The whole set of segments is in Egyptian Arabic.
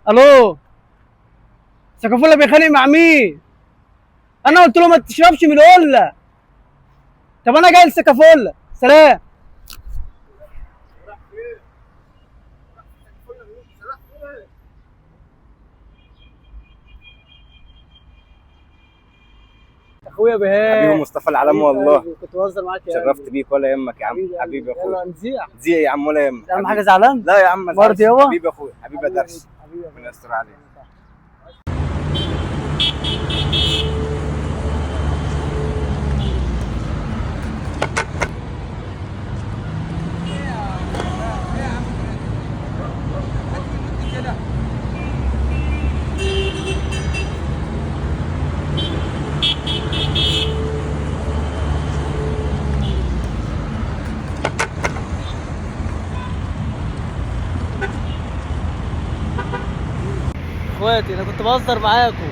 الو، سكافولا بيخانق مع مين؟ انا قلت له ما تشربش من القلة. طب انا جاي لسكافولا، سلام. اخويا بهاء، حبيبي مصطفى العالم، والله كنت بهزر معاك يا شرفت بيك، ولا يهمك يا عم. حبيبي، حبيبي يا اخويا، يلا نزيع. زيع يا عم، ولا يهمك. اهم حاجة زعلان؟ لا يا عم، ما مرضي تزعلش. يابا؟ حبيبي يا اخويا، حبيبي يا درش، حبيبي، ربنا يستر عليك. اخواتي انا كنت بهزر معاكم.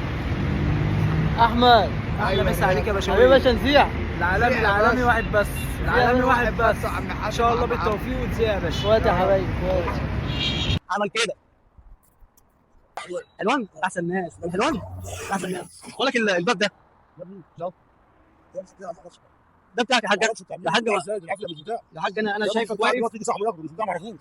احمد، احلى مسا عليك يا باشا. حبيبي يا باشا، نزيع. العالمي، العالمي واحد بس، العالمي واحد بس. ان شاء الله بالتوفيق وتزيع يا باشا. اخواتي يا حبايبي، اخواتي. عمل كده حلوان احسن ناس، حلوان احسن ناس. بقول لك الباب ده ده بتاعك يا حاج، يا حاج، يا حاج، انا شايفك واقف. دلوقتي صاحبه ياخده، مش بتاع معرفوش.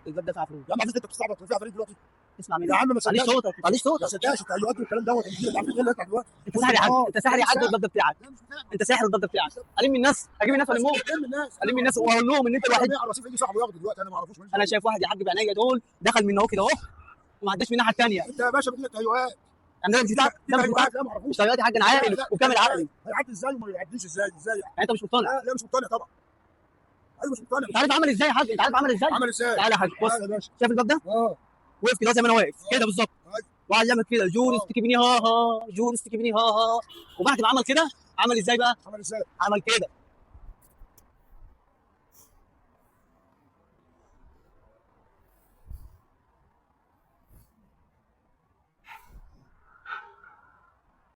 الباب ده عفروت. يا عم عزيز، انت بتستعبط في عفاريت دلوقتي. اسمع مني يا عم ما معلش صدقش، صوتك، معلش ما صوتك. صدقش انت ايوه الكلام دوت، انت عارفين ايه اللي هيطلع دلوقتي. انت ساحر يا حاج، انت ساحر يا حاج، والباب ده بتاعك. انت ساحر والباب ده بتاعك. الم الناس، اجيب الناس والمهم الم الناس، الم الناس واقول لهم ان انت الوحيد. على الرصيف يجي صاحبه ياخده دلوقتي، انا ما اعرفوش. انا شايف واحد يا حاج بعينيا دول دخل من اهو كده اهو، وما عداش من الناحية الثانية. انت يا باشا بتقول تهيؤات. انا ده مش بتاعك، ده مش بتاعك. لا ما اعرفوش. مش طبيعي يا حاج، انا عاقل وكامل عقلي. هيعدي ازاي وما يعديش ازاي؟ ازاي يعني انت مش مقتنع؟ لا لا مش مقتنع طبعا. ايوه مش مقتنع. انت عارف عمل ازاي يا حاج؟ انت عارف عمل ازاي؟ عمل ازاي؟ تعالى يا حاج بص، تعالى يا باشا. شايف الباب ده؟ اه وقف كده زي ما انا واقف كده بالظبط، وقعد يعمل كده جورس تكبني ها ها، جورس تكبني ها ها. وبعد ما عمل كده عمل ازاي بقى؟ عمل ازاي؟ عمل كده.